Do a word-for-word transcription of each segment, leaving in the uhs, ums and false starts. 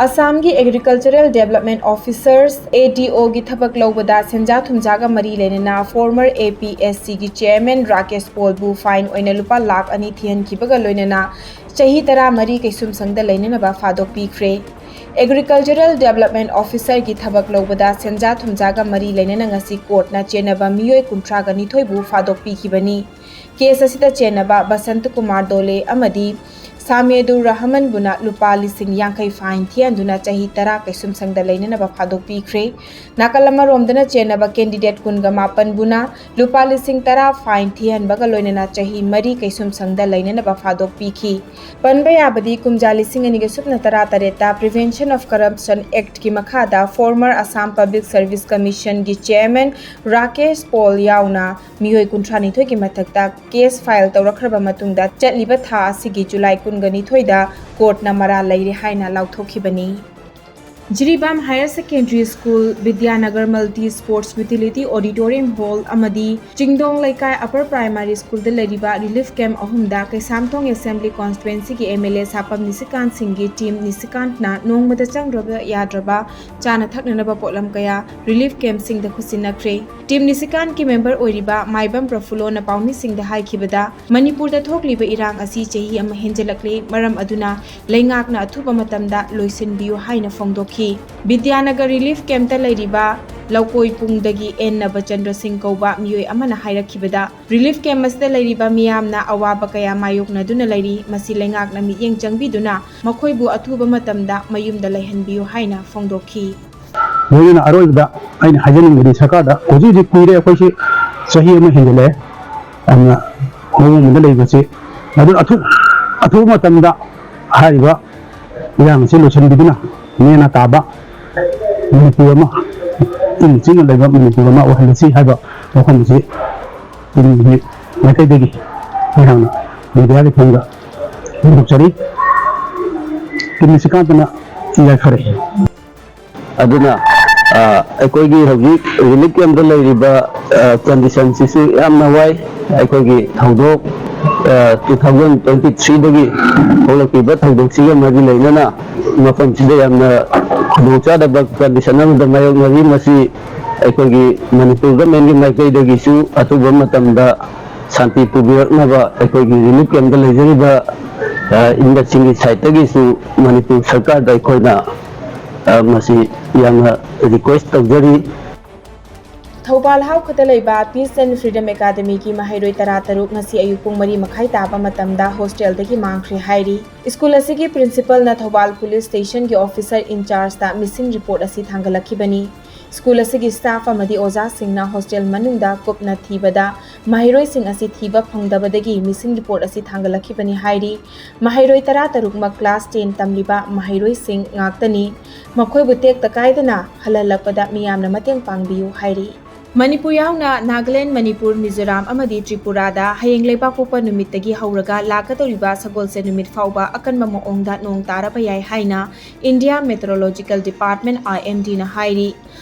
ꯑꯁꯥꯝꯒꯤ Agricultural Development Officers, ADO, ꯒꯤ ꯊꯕꯛ ꯂꯧꯕꯗ ꯁꯦꯟꯖꯥ ꯊꯨꯝꯖꯥꯒ ꯃꯔꯤ ꯂꯩꯅꯅ former APSC ꯒꯤ chairman ꯔꯥꯀꯦꯁ ꯄꯣꯜꯕꯨ fine ꯑꯣꯏꯅ ꯂꯨꯄꯥ ꯂꯥꯈ ꯑꯅꯤ ꯊꯤꯍꯟꯈꯤꯕꯒ ꯂꯣꯏꯅꯅ ꯆꯍꯤ ꯇꯔꯥꯃꯔꯤ ꯀꯩꯁꯨꯝꯁꯪꯗ ꯂꯩꯅꯅꯕ ꯐꯥꯗꯣꯛꯄꯤꯈ꯭ꯔꯦ꯫ Agricultural Development Officer ꯒꯤ ꯊꯕꯛ ꯂꯧꯕꯗ ꯁꯦꯟꯖꯥ ꯊꯨꯝꯖꯥꯒ ꯃꯔꯤ ꯂꯩꯅꯅ ꯉꯁꯤ court ꯅ ꯆꯦꯟꯅꯕ ꯃꯤꯑꯣꯏ ꯀꯨꯟꯊ꯭ꯔꯥꯒ ꯅꯤꯊꯣꯏꯕꯨ ꯐꯥꯗꯣꯛꯄꯤꯈꯤꯕꯅꯤ꯫ Case ꯑꯁꯤꯗ ꯆꯦꯟꯅꯕ ꯕꯁꯟꯇ ꯀꯨꯃꯥꯔ ꯗꯣꯂꯦ ꯑꯃꯗꯤ ꯁꯥꯃꯦꯗꯨꯔ ꯔꯍꯃꯟꯕꯨꯅ ꯂꯨꯄꯥ ꯂꯤꯁꯤꯡ ꯌꯥꯡꯈꯩ fine ꯊꯤꯍꯟꯗꯨꯅ ꯆꯍꯤ ꯇꯔꯥ ꯀꯩꯁꯨꯝꯁꯪꯗ ꯂꯩꯅꯅꯕ ꯐꯥꯗꯣꯛꯄꯤꯈ꯭ꯔꯦ꯫ ꯅꯥꯀꯜ ꯑꯃꯔꯣꯝꯗꯅ ꯆꯦꯟꯅꯕ candidate ꯀꯨꯟꯒ ꯃꯥꯄꯟꯕꯨꯅ ꯂꯨꯄꯥ ꯂꯤꯁꯤꯡ ꯇꯔꯥ fine ꯊꯤꯍꯟꯕꯒ ꯂꯣꯏꯅꯅ ꯆꯍꯤ ꯃꯔꯤ ꯀꯩꯁꯨꯝꯁꯪꯗ ꯂꯩꯅꯅꯕ ꯐꯥꯗꯣꯛꯄꯤꯈꯤ꯫ ꯄꯟꯕ ꯌꯥꯕꯗꯤ, ꯀꯨꯝꯖꯥ ꯂꯤꯁꯤꯡ ꯑꯅꯤꯒ ꯁꯨꯞꯅ ꯇꯔꯥ ꯇꯔꯦꯠꯇ Prevention of Corruption Act ꯀꯤ ꯃꯈꯥꯗ former Assam Public Service Commission ꯒꯤ chairman ꯔꯥꯀꯦꯁ ꯄꯣꯜ ꯌꯥꯎꯅ ꯃꯤꯑꯣꯏ ꯀꯨꯟꯊ꯭ꯔꯥ ꯅꯤꯊꯣꯏꯒꯤ ꯃꯊꯛꯇ case file ꯇꯧꯔꯛꯈ꯭ꯔꯕ ꯃꯇꯨꯡꯗ, ꯆꯠꯂꯤꯕ ꯊꯥ ꯑꯁꯤꯒꯤ ꯖꯨꯂꯥꯏ ꯀꯨꯟꯒ ꯅꯤꯊꯣꯏꯗ court ꯅ ꯃꯔꯥꯜ ꯂꯩꯔꯦ ꯍꯥꯏꯅ ꯂꯥꯎꯊꯣꯛꯈꯤꯕꯅꯤ꯫ Jiribam Higher Secondary School, ꯕꯤꯗ꯭ꯌꯥꯅꯒꯔ Multi Sports Utility Auditorium Hall ꯑꯃꯗꯤ ꯆꯤꯡꯗꯣꯡ ꯂꯩꯀꯥꯏ Upper Primary School ꯗ ꯂꯩꯔꯤꯕ relief camp ꯑꯍꯨꯝꯗ ꯀꯩꯁꯥꯝꯊꯣꯡ Assembly Constituency ꯒꯤ MLA ꯁꯥꯄꯝ ꯅꯤꯁꯤꯀꯥꯟ ꯁꯤꯡꯒꯤ team ꯅꯤꯁꯤꯀꯥꯟꯅ ꯅꯣꯡꯃꯗ ꯆꯪꯗ꯭ꯔꯕ ꯌꯥꯗ꯭ꯔꯕ ꯆꯥꯅ ꯊꯛꯅꯅꯕ ꯄꯣꯠꯂꯝ ꯀꯌꯥ relief camp ꯁꯤꯡꯗ ꯈꯨꯠꯁꯤꯟꯅꯈ꯭ꯔꯦ꯫ Team ꯅꯤꯁꯤꯀꯥꯟꯒꯤ member ꯑꯣꯏꯔꯤꯕ ꯃꯥꯏꯕꯝ ꯄ꯭ꯔꯐꯨꯜꯂꯣꯅ ꯄꯥꯎꯃꯤꯁꯤꯡꯗ ꯍꯥꯏꯈꯤꯕꯗ, ꯃꯅꯤꯄꯨꯔꯗ ꯊꯣꯛꯂꯤꯕ ꯏꯔꯥꯡ ꯑꯁꯤ ꯆꯍꯤ ꯑꯃ ꯍꯦꯟꯖꯂꯛꯂꯦ, ꯃꯔꯝ ꯑꯗꯨꯅ ꯂꯩꯉꯥꯛꯅ ꯑꯊꯨꯕ ꯃꯇꯝꯗ ꯂꯣꯏꯁꯤꯟꯕꯤꯌꯨ ꯍꯥꯏꯅ ꯐꯣꯡꯗꯣꯛꯈꯤ꯫ ꯕꯤꯗ꯭ꯌꯥꯅꯒꯔ relief camp ꯇ ꯂꯩꯔꯤꯕ ꯂꯧꯀꯣꯏ ꯄꯨꯡꯗꯒꯤ ꯑꯦꯟ ꯅꯕꯆꯟꯗ꯭ꯔ ꯁꯤꯡ ꯀꯧꯕ ꯃꯤꯑꯣꯏ ꯑꯃꯅ ꯍꯥꯏꯔꯛꯈꯤꯕꯗ, relief camp ꯑꯁꯤꯗ ꯂꯩꯔꯤꯕ ꯃꯤꯌꯥꯝꯅ ꯑꯋꯥꯕ ꯀꯌꯥ ꯃꯥꯌꯣꯛꯅꯗꯨꯅ ꯂꯩꯔꯤ, ꯃꯁꯤ ꯂꯩꯉꯥꯛꯅ ꯃꯤꯠꯌꯦꯡ ꯆꯪꯕꯤꯗꯨꯅ ꯃꯈꯣꯏꯕꯨ ꯑꯊꯨꯕ ꯃꯇꯝꯗ ꯃꯌꯨꯝꯗ ꯂꯩꯍꯟꯕꯤꯌꯨ ꯍꯥꯏꯅ ꯐꯣꯡꯗꯣꯛꯈꯤ꯫ ꯂꯣꯏꯅꯅ ꯑꯔꯣꯏꯕꯗ ꯑꯩꯅ ꯍꯥꯏꯖꯅꯤꯡꯕꯗꯤ, ꯁꯔꯀꯥꯔꯗ ꯍꯧꯖꯤꯛ ꯍꯧꯖꯤꯛ ꯀꯨꯏꯔꯦ, ꯑꯩꯈꯣꯏꯁꯤ ꯆꯍꯤ ꯑꯃ ꯍꯦꯟꯖꯜꯂꯛꯑꯦ, ꯑꯗꯨꯅ ꯃꯑꯣꯡ ꯑꯃꯗ ꯂꯩꯕꯁꯤ, ꯑꯗꯨꯅ ꯑꯊꯨ-, ꯑꯊꯨꯕ ꯃꯇꯝꯗ ꯍꯥꯏꯔꯤꯕ ꯏꯔꯥꯡ ꯑꯁꯤ ꯂꯣꯏꯁꯤꯟꯕꯤꯗꯨꯅ ꯅꯦꯅ ꯇꯥꯕ ꯃꯅꯤꯄꯨꯔ ꯑꯃ, ꯏꯪꯅ ꯆꯤꯛꯅ ꯂꯩꯕ ꯃꯅꯤꯄꯨꯔ ꯑꯃ ꯑꯣꯏꯍꯜꯂꯁꯤ ꯍꯥꯏꯕ ꯋꯥꯐꯝ ꯑꯁꯤ ꯇꯤꯝꯒꯤ ꯃꯥꯏꯀꯩꯗꯒꯤ ꯑꯩꯍꯥꯛꯅ ꯃꯦꯗꯤꯌꯥꯒꯤ ꯊꯣꯡꯗ ꯐꯣꯡꯗꯣꯛꯆꯔꯤ꯫ ꯇꯤꯝ ꯅꯤꯁꯤꯀꯥꯟꯇꯅ ꯌꯥꯏꯐꯔꯦ꯫ ꯑꯗꯨꯅ, ꯑ, ꯑꯩꯈꯣꯏꯒꯤ ꯍꯧꯖꯤꯛ relief camp ꯇ ꯂꯩꯔꯤꯕ, ꯑ, condition ꯁꯤꯁꯨ ꯌꯥꯝꯅ ꯋꯥꯏ꯫ ꯑꯩꯈꯣꯏꯒꯤ ꯊꯧꯗꯣꯛ, ꯑ, two thousand twenty three ꯗꯒꯤ ꯊꯣꯛꯂꯛꯈꯤꯕ ꯊꯧꯗꯣꯛꯁꯤꯒ ꯃꯔꯤ ꯂꯩꯅꯅ ꯃꯐꯝꯁꯤꯗ ꯌꯥꯝꯅ ꯈꯨꯗꯣꯡꯆꯥꯗꯕ ꯀꯟꯗꯤꯁꯟ ꯑꯃꯗ ꯃꯥꯌꯣꯛꯅꯔꯤ꯫ ꯃꯁꯤ ꯑꯩꯈꯣꯏꯒꯤ ꯃꯅꯤꯄꯨꯔ ꯒꯚꯔꯟꯃꯦꯟꯒꯤ ꯃꯥꯏꯀꯩꯗꯒꯤꯁꯨ ꯑꯊꯨꯕ ꯃꯇꯝꯗ ꯁꯥꯟꯇꯤ ꯄꯨꯕꯤꯔꯛꯅꯕ ꯑꯩꯈꯣꯏꯒꯤ ꯔꯤꯂꯤꯐ ꯀꯦꯝꯞꯇ ꯂꯩꯖꯔꯤꯕ, ꯑ, ꯏꯟꯃꯠꯁꯤꯡꯒꯤ ꯁꯥꯏꯠꯇꯒꯤꯁꯨ ꯃꯅꯤꯄꯨꯔ ꯁꯔꯀꯥꯔꯗ ꯑꯩꯈꯣꯏꯅ, ꯑ, ꯃꯁꯤ ꯌꯥꯝꯅ ꯔꯤꯀ꯭ꯋꯦꯁ ꯇꯧꯖꯔꯤ꯫ ꯊꯧꯕꯥꯜ ꯍꯥꯎꯈꯗ ꯂꯩꯕ Peace and Freedom Academyꯒꯤ ꯃꯍꯩꯔꯣꯏ ꯇꯔꯥꯇꯔꯨꯛ ꯉꯁꯤ ꯑꯌꯨꯛ ꯄꯨꯡ ꯃꯔꯤ ꯃꯈꯥꯏ ꯇꯥꯕ ꯃꯇꯝꯗ ꯍꯣꯁꯇꯦꯜꯗꯒꯤ ꯃꯥꯡꯈ꯭ꯔꯦ ꯍꯥꯏꯔꯤ꯫ ꯁ꯭ꯀꯨꯜ ꯑꯁꯤꯒꯤ ꯄ꯭ꯔꯤꯟꯁꯤꯄꯜꯅ ꯊꯧꯕꯥꯜ ꯄꯨꯂꯤꯁ ꯁ꯭ꯇꯦꯁꯟꯒꯤ ꯑꯣꯐꯤꯁꯔ ꯏꯟꯆꯥꯔꯖꯇ ꯃꯤꯁꯤꯡ ꯔꯤꯄꯣꯔꯠ ꯑꯁꯤ ꯊꯥꯡꯒꯠꯂꯛꯈꯤꯕꯅꯤ꯫ ꯁ꯭ꯀꯨꯜ ꯑꯁꯤꯒꯤ ꯁ꯭ꯇꯥꯐ ꯑꯃꯗꯤ ꯑꯣꯖꯥꯁꯤꯡꯅ ꯍꯣꯁꯇꯦꯜ ꯃꯅꯨꯡꯗ ꯀꯨꯞꯅ ꯊꯤꯕꯗ ꯃꯍꯩꯔꯣꯏꯁꯤꯡ ꯑꯁꯤ ꯊꯤꯕ ꯐꯪꯗꯕꯗꯒꯤ ꯃꯤꯁꯤꯡ ꯔꯤꯄꯣꯔꯠ ꯑꯁꯤ ꯊꯥꯡꯒꯠꯂꯛꯈꯤꯕꯅꯤ ꯍꯥꯏꯔꯤ꯫ ꯃꯍꯩꯔꯣꯏ ꯇꯔꯥꯇꯔꯨꯛꯃꯛ class ten ꯇꯝꯂꯤꯕ ꯃꯍꯩꯔꯣꯏꯁꯤꯡ ꯉꯥꯛꯇꯅꯤ꯫ ꯃꯈꯣꯏꯕꯨ ꯇꯦꯛꯇ ꯀꯥꯏꯗꯅ ꯍꯜꯍꯜꯂꯛꯄꯗ ꯃꯤꯌꯥꯝꯅ ꯃꯇꯦꯡ ꯄꯥꯡꯕꯤꯌꯨ ꯍꯥꯏꯔꯤ꯫ ꯃꯅꯤꯄꯨꯔ ꯌꯥꯎꯅ ꯅꯥꯒꯥꯂꯦꯟ, ꯃꯅꯤꯄꯨꯔ, ꯃꯤꯖꯣꯔꯥꯝ ꯑꯃꯗꯤ ꯇ꯭ꯔꯤꯄꯨꯔꯥꯗ ꯍꯌꯦꯡ ꯂꯩꯕꯥꯛꯄꯣꯛꯄ ꯅꯨꯃꯤꯠꯇꯒꯤ ꯍꯧꯔꯒ ꯂꯥꯛꯀꯗꯧꯔꯤꯕ ꯁꯒꯣꯜꯁꯦꯟ ꯅꯨꯃꯤꯠ ꯐꯥꯎꯕ ꯑꯀꯟꯕ ꯃꯑꯣꯡꯗ ꯅꯣꯡ ꯇꯥꯔꯕ ꯌꯥꯏ ꯍꯥꯏꯅ India Meteorological Department, IMDꯅ ꯍꯥꯏꯔꯤ꯫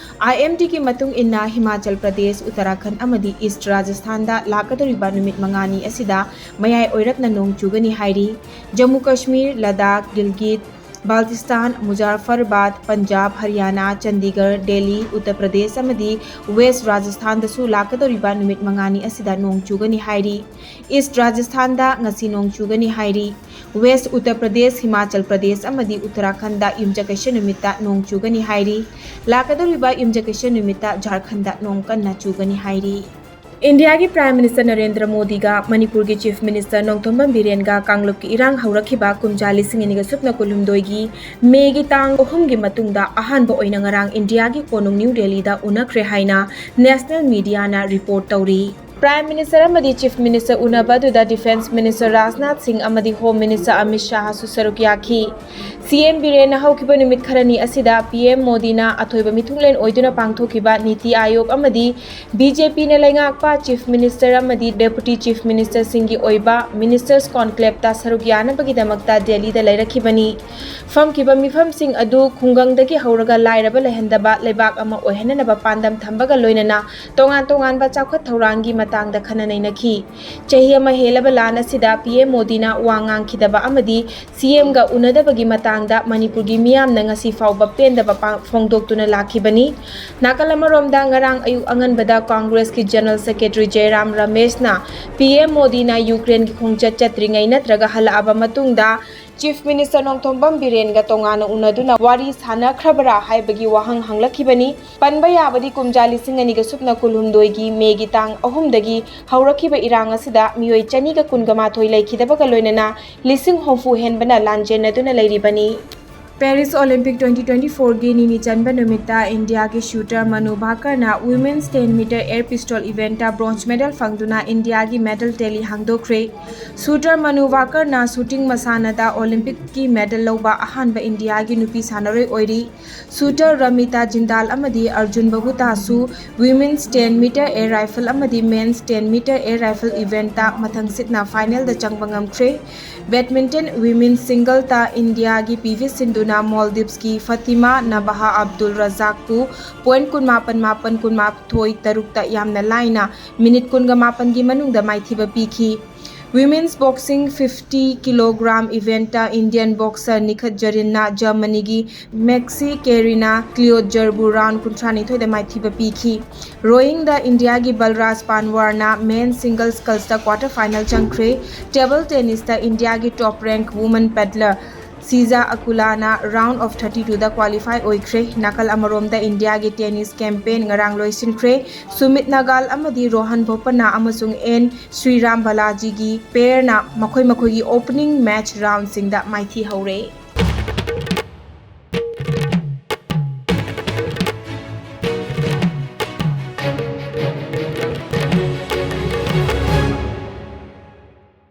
IMDꯒꯤ ꯃꯇꯨꯡ ꯏꯟꯅ ꯍꯤꯃꯥꯆꯜ ꯄ꯭ꯔꯗꯦꯁ, ꯎꯠꯇꯔꯥꯈꯟꯗ ꯑꯃꯗꯤ ꯏꯁ꯭ꯠ ꯔꯥꯖꯁꯊꯥꯟꯗ ꯂꯥꯛꯀꯗꯧꯔꯤꯕ ꯅꯨꯃꯤꯠ ꯃꯉꯥꯅꯤ ꯑꯁꯤꯗ ꯃꯌꯥꯏ ꯑꯣꯏꯔꯞꯅ ꯅꯣꯡ ꯆꯨꯒꯅꯤ ꯍꯥꯏꯔꯤ꯫ ꯖꯝꯃꯨ ꯀꯥꯁꯃꯤꯔ, ꯂꯗꯥꯈ, ꯒꯤꯜꯒꯤꯠ, ꯕꯥꯜꯇꯤꯁꯇꯥꯟ, ꯃꯨꯖꯥꯐꯔꯕꯥꯗ, ꯄꯟꯖꯥꯕ, ꯍꯔꯤꯌꯥꯅꯥ, ꯆꯟꯗꯤꯒꯔ, ꯗꯦꯜꯂꯤ, ꯎꯠꯇꯔ ꯄ꯭ꯔꯗꯦꯁ ꯑꯃꯗꯤ ꯋꯦꯁ꯭ꯠ ꯔꯥꯖꯁꯊꯥꯟꯗꯁꯨ ꯂꯥꯛꯀꯗꯧꯔꯤꯕ ꯅꯨꯃꯤꯠ ꯃꯉꯥꯅꯤ ꯑꯁꯤꯗ ꯅꯣꯡ ꯆꯨꯒꯅꯤ ꯍꯥꯏꯔꯤ꯫ ꯏꯁ꯭ꯠ ꯔꯥꯖꯁꯊꯥꯟꯗ ꯉꯁꯤ ꯅꯣꯡ ꯆꯨꯒꯅꯤ ꯍꯥꯏꯔꯤ꯫ ꯋꯦꯁ꯭ꯠ ꯎꯠꯇꯔ ꯄ꯭ꯔꯗꯦꯁ, ꯍꯤꯃꯥꯆꯜ ꯄ꯭ꯔꯗꯦꯁ ꯑꯃꯗꯤ ꯎꯠꯇꯔꯥꯈꯟꯗ ꯌꯨꯝꯖꯀꯩꯁ ꯅꯨꯃꯤꯠꯇ ꯅꯣꯡ ꯆꯨꯒꯅꯤ ꯍꯥꯏꯔꯤ꯫ ꯂꯥꯛꯀꯗꯧꯔꯤꯕ ꯌꯨꯝꯖꯀꯩꯁ ꯅꯨꯃꯤꯠꯇ ꯖꯥꯔꯈꯟꯗ ꯅꯣꯡ ꯀꯟꯅ ꯆꯨꯒꯅꯤ ꯍꯥꯏꯔꯤ꯫ ꯏꯟꯗꯤꯌꯥꯒꯤ ꯄ꯭ꯔꯥꯏꯝ ꯃꯤꯅꯤꯁꯇꯔ ꯅꯔꯦꯟꯗ꯭ꯔ ꯃꯣꯗꯤꯒ ꯃꯅꯤꯄꯨꯔꯒꯤ ꯆꯤꯐ ꯃꯤꯅꯤꯁꯇꯔ ꯅꯣꯡꯊꯣꯝꯕꯝ ꯕꯤꯔꯦꯟꯒ ꯀꯥꯡꯂꯨꯞꯀꯤ ꯏꯔꯥꯡ ꯍꯧꯔꯛꯈꯤꯕ ꯀꯨꯝꯖꯥ ꯂꯤꯁꯤꯡ ꯑꯅꯤꯒ ꯁꯨꯞꯅ ꯀꯨꯟꯍꯨꯝꯗꯣꯏꯒꯤ ꯃꯦꯒꯤ ꯇꯥꯡ ꯑꯍꯨꯝꯒꯤ ꯃꯇꯨꯡꯗ ꯑꯍꯥꯟꯕ ꯑꯣꯏꯅ ꯉꯔꯥꯡ ꯏꯟꯗꯤꯌꯥꯒꯤ ꯀꯣꯅꯨꯡ ꯅ꯭ꯌꯨ ꯗꯦꯜꯂꯤꯗ ꯎꯅꯈ꯭ꯔꯦ ꯍꯥꯏꯅ ꯅꯦꯁꯅꯦꯜ ꯃꯤꯗꯤꯌꯥꯅ ꯔꯤꯄꯣꯔꯠ ꯇꯧꯔꯤ꯫ ꯄ꯭ꯔꯥꯏꯝ ꯃꯤꯅꯤꯁꯇꯔ ꯑꯃꯗꯤ ꯆꯤꯐ ꯃꯤꯅꯤꯁꯇꯔ ꯎꯅꯕ ꯑꯗꯨꯗ ꯗꯤꯐꯦꯟꯁ ꯃꯤꯅꯤꯁꯇꯔ ꯔꯥꯖꯅꯥꯊ ꯁꯤꯡ ꯑꯃꯗꯤ ꯍꯣꯝ ꯃꯤꯅꯤꯁꯇꯔ ꯑꯃꯤꯠ ꯁꯥꯍꯁꯨ ꯁꯔꯨꯛ ꯌꯥꯈꯤ꯫ ꯁꯤ ꯑꯦꯝ ꯕꯤꯔꯦꯟꯅ ꯍꯧꯈꯤꯕ ꯅꯨꯃꯤꯠ ꯈꯔꯅꯤ ꯑꯁꯤꯗ ꯄꯤ ꯑꯦꯝ ꯃꯣꯗꯤꯅ ꯑꯊꯣꯏꯕ ꯃꯤꯊꯨꯡꯂꯦꯟ ꯑꯣꯏꯗꯨꯅ ꯄꯥꯡꯊꯣꯛꯈꯤꯕ ꯅꯤꯇꯤ ꯑꯥꯌꯣꯒ ꯑꯃꯗꯤ ꯕꯤ ꯖꯦ ꯄꯤꯅ ꯂꯩꯉꯥꯛꯄ ꯆꯤꯐ ꯃꯤꯅꯤꯁꯇꯔ ꯑꯃꯗꯤ ꯗꯦꯄꯨꯇꯤ ꯆꯤꯐ ꯃꯤꯅꯤꯁꯇꯔꯁꯤꯡꯒꯤ ꯑꯣꯏꯕ ꯃꯤꯅꯤꯁꯇꯔꯁ ꯀꯣꯟꯀ꯭ꯂꯦꯕꯇ ꯁꯔꯨꯛ ꯌꯥꯅꯕꯒꯤꯗꯃꯛꯇ ꯗꯦꯜꯂꯤꯗ ꯂꯩꯔꯛꯈꯤꯕꯅꯤ꯫ ꯐꯝꯈꯤꯕ ꯃꯤꯐꯝꯁꯤꯡ ꯑꯗꯨ ꯈꯨꯡꯒꯪꯗꯒꯤ ꯍꯧꯔꯒ ꯂꯥꯏꯔꯕ ꯂꯩꯍꯟꯗꯕ ꯂꯩꯕꯥꯛ ꯑꯃ ꯑꯣꯏꯍꯟꯅꯅꯕ ꯄꯥꯟꯗꯝ ꯊꯝꯕꯒ ꯂꯣꯏꯅꯅ ꯇꯣꯉꯥꯟ ꯇꯣꯉꯥꯟꯕ ꯆꯥꯎꯈꯠ ꯊꯧꯔꯥꯡꯒꯤ ꯃꯇꯥꯡ ꯃꯇꯥꯡꯗ ꯈꯟꯅ ꯅꯩꯅꯈꯤ꯫ ꯆꯍꯤ ꯑꯃ ꯍꯦꯜꯂꯕ ꯂꯥꯟ ꯑꯁꯤꯗ ꯄꯤ ꯑꯦꯝ ꯃꯣꯗꯤꯅ ꯋꯥ ꯉꯥꯡꯈꯤꯗꯕ ꯑꯃꯗꯤ ꯁꯤ ꯑꯦꯝꯒ ꯎꯅꯗꯕꯒꯤ ꯃꯇꯥꯡꯗ ꯃꯅꯤꯄꯨꯔꯒꯤ ꯃꯤꯌꯥꯝꯅ ꯉꯁꯤ ꯐꯥꯎꯕ ꯄꯦꯟꯗꯕ ꯄꯥ-, ꯐꯣꯡꯗꯣꯛꯇꯨꯅ ꯂꯥꯛꯈꯤꯕꯅꯤ꯫ ꯅꯥꯀꯜ ꯑꯃꯔꯣꯝꯗ, ꯉꯔꯥꯡ ꯑꯌꯨꯛ ꯑꯉꯟꯕꯗ ꯀꯣꯡꯒ꯭ꯔꯦꯁꯀꯤ ꯖꯦꯅꯔꯦꯜ ꯁꯦꯀ꯭ꯔꯦꯇꯔꯤ ꯖꯌꯔꯥꯝ ꯔꯃꯦꯁꯅ ꯄꯤ ꯑꯦꯝ ꯃꯣꯗꯤꯅ ꯌꯨꯀ꯭ꯔꯦꯟꯒꯤ ꯈꯣꯡꯆꯠ ꯆꯠꯇ꯭ꯔꯤꯉꯩ ꯅꯠꯇ꯭ꯔꯒ ꯍꯜꯂꯛꯑꯕ ꯃꯇꯨꯡꯗ ꯆꯤꯐ ꯃꯤꯅꯤꯁꯇꯔ ꯅꯣꯡꯊꯣꯝꯕꯝ ꯕꯤꯔꯦꯟꯒ ꯇꯣꯉꯥꯟꯅ ꯎꯅꯗꯨꯅ ꯋꯥꯔꯤ ꯁꯥꯟꯅꯈ꯭ꯔꯕꯔꯥ ꯍꯥꯏꯕꯒꯤ ꯋꯥꯍꯪ ꯍꯪꯂꯛꯈꯤꯕꯅꯤ꯫ ꯄꯟꯕ ꯌꯥꯕꯗꯤ, ꯀꯨꯝꯖꯥ ꯂꯤꯁꯤꯡ ꯑꯅꯤꯒ ꯁꯨꯞꯅ ꯀꯨꯟꯍꯨꯝꯗꯣꯏꯒꯤ ꯃꯦꯒꯤ ꯇꯥꯡ ꯑꯍꯨꯝꯗꯒꯤ ꯍꯧꯔꯛꯈꯤꯕ ꯏꯔꯥꯡ ꯑꯁꯤꯗ ꯃꯤꯑꯣꯏ ꯆꯅꯤꯒ ꯀꯨꯟꯒ ꯃꯥꯊꯣꯏ ꯂꯩꯈꯤꯗꯕꯒ ꯂꯣꯏꯅꯅ ꯂꯤꯁꯤꯡ ꯍꯨꯝꯐꯨ ꯍꯦꯟꯕꯅ ꯂꯥꯟꯖꯦꯟꯅꯗꯨꯅ ꯂꯩꯔꯤꯕꯅꯤ꯫ ꯄꯦꯔꯤꯁ ꯑꯣꯂꯤꯝꯄꯤꯛ twenty twenty-fourꯒꯤ ꯅꯤꯅꯤ ꯆꯟꯕ ꯅꯨꯃꯤꯠꯇ ꯏꯟꯗꯤꯌꯥꯒꯤ ꯁꯨꯇꯔ ꯃꯅꯨ ꯚꯥꯀꯔꯅ women's ten meter air pistol eventꯇ bronze medal ꯐꯪꯗꯨꯅ ꯏꯟꯗꯤꯌꯥꯒꯤ medal tally ꯍꯥꯡꯗꯣꯛꯈ꯭ꯔꯦ꯫ ꯁꯨꯇꯔ ꯃꯅꯨ ꯚꯥꯀꯔꯅ shooting ꯃꯁꯥꯟꯅꯗ ꯑꯣꯂꯤꯝꯄꯤꯛꯀꯤ medal ꯂꯧꯕ ꯑꯍꯥꯟꯕ ꯏꯟꯗꯤꯌꯥꯒꯤ ꯅꯨꯄꯤ ꯁꯥꯟꯅꯔꯣꯏ ꯑꯣꯏꯔꯤ꯫ ꯁꯨꯇꯔ ꯔꯃꯤꯇꯥ ꯖꯤꯟꯗꯥꯜ ꯑꯃꯗꯤ Arjun ꯕꯍꯨꯇꯥꯁꯨ women's ten meter air rifle ꯑꯃꯗꯤ men's ten meter air rifle eventꯇ ꯃꯊꯪꯁꯤꯠꯅ finalꯗ ꯆꯪꯕ ꯉꯝꯈ꯭ꯔꯦ꯫ Badminton women's singleꯇ ꯏꯟꯗꯤꯌꯥꯒꯤ ꯄꯤ ꯚꯤ ꯁꯤꯟꯙꯨꯅ ꯃꯣꯜꯗꯤꯚꯁꯀꯤ ꯐꯥꯇꯤꯃꯥ ꯅꯕꯥꯍꯥ ꯑꯕꯗꯨꯜ ꯔꯖꯥꯛꯄꯨ point ꯀꯨꯟꯃꯥꯄꯟ ꯃꯥꯄꯟ, ꯀꯨꯟꯃꯥꯊꯣꯏ ꯇꯔꯨꯛꯇ ꯌꯥꯝꯅ ꯂꯥꯏꯅ minute ꯀꯨꯟꯒ ꯃꯥꯄꯟꯒꯤ ꯃꯅꯨꯡꯗ ꯃꯥꯏꯊꯤꯕ ꯄꯤꯈꯤ꯫ Women's boxing fifty kilogram eventꯇ Indian boxer ꯅꯤꯈꯠ ꯖꯔꯤꯟꯅ ꯖꯔꯃꯅꯤꯒꯤ ꯃꯦꯛꯁꯤ ꯀꯦꯔꯤꯅꯥ ꯀ꯭ꯂꯤꯌꯣꯖꯔꯕꯨ round ꯀꯨꯟꯊ꯭ꯔꯥꯅꯤꯊꯣꯏꯗ ꯃꯥꯏꯊꯤꯕ ꯄꯤꯈꯤ꯫ Rowingꯗ ꯏꯟꯗꯤꯌꯥꯒꯤ ꯕꯜꯔꯥꯖ ꯄꯥꯟꯋꯥꯔꯅ men's single scullsꯇ quarter final ꯆꯪꯈ꯭ꯔꯦ꯫ Table tennisꯇ ꯏꯟꯗꯤꯌꯥꯒꯤ top rank woman paddler Shija ꯑꯀꯨꯂꯥꯅ round of thirty twoꯗ qualify ꯑꯣꯏꯈ꯭ꯔꯦ꯫ ꯅꯥꯀꯜ ꯑꯃꯔꯣꯝꯗ ꯏꯟꯗꯤꯌꯥꯒꯤ tennis campaign ꯉꯔꯥꯡ ꯂꯣꯏꯁꯤꯟꯈ꯭ꯔꯦ꯫ ꯁꯨꯃꯤꯠ ꯅꯥꯒꯥꯜ ꯑꯃꯗꯤ ꯔꯣꯍꯟ ꯕꯣꯄꯟꯅ ꯑꯃꯁꯨꯡ ꯑꯦꯟ ꯁ꯭ꯔꯤꯔꯥꯝ ꯕꯥꯂꯥꯖꯤꯒꯤ pairꯅ ꯃꯈꯣꯏ ꯃꯈꯣꯏꯒꯤ opening match roundꯁꯤꯡꯗ ꯃꯥꯏꯊꯤ ꯍꯧꯔꯦ꯫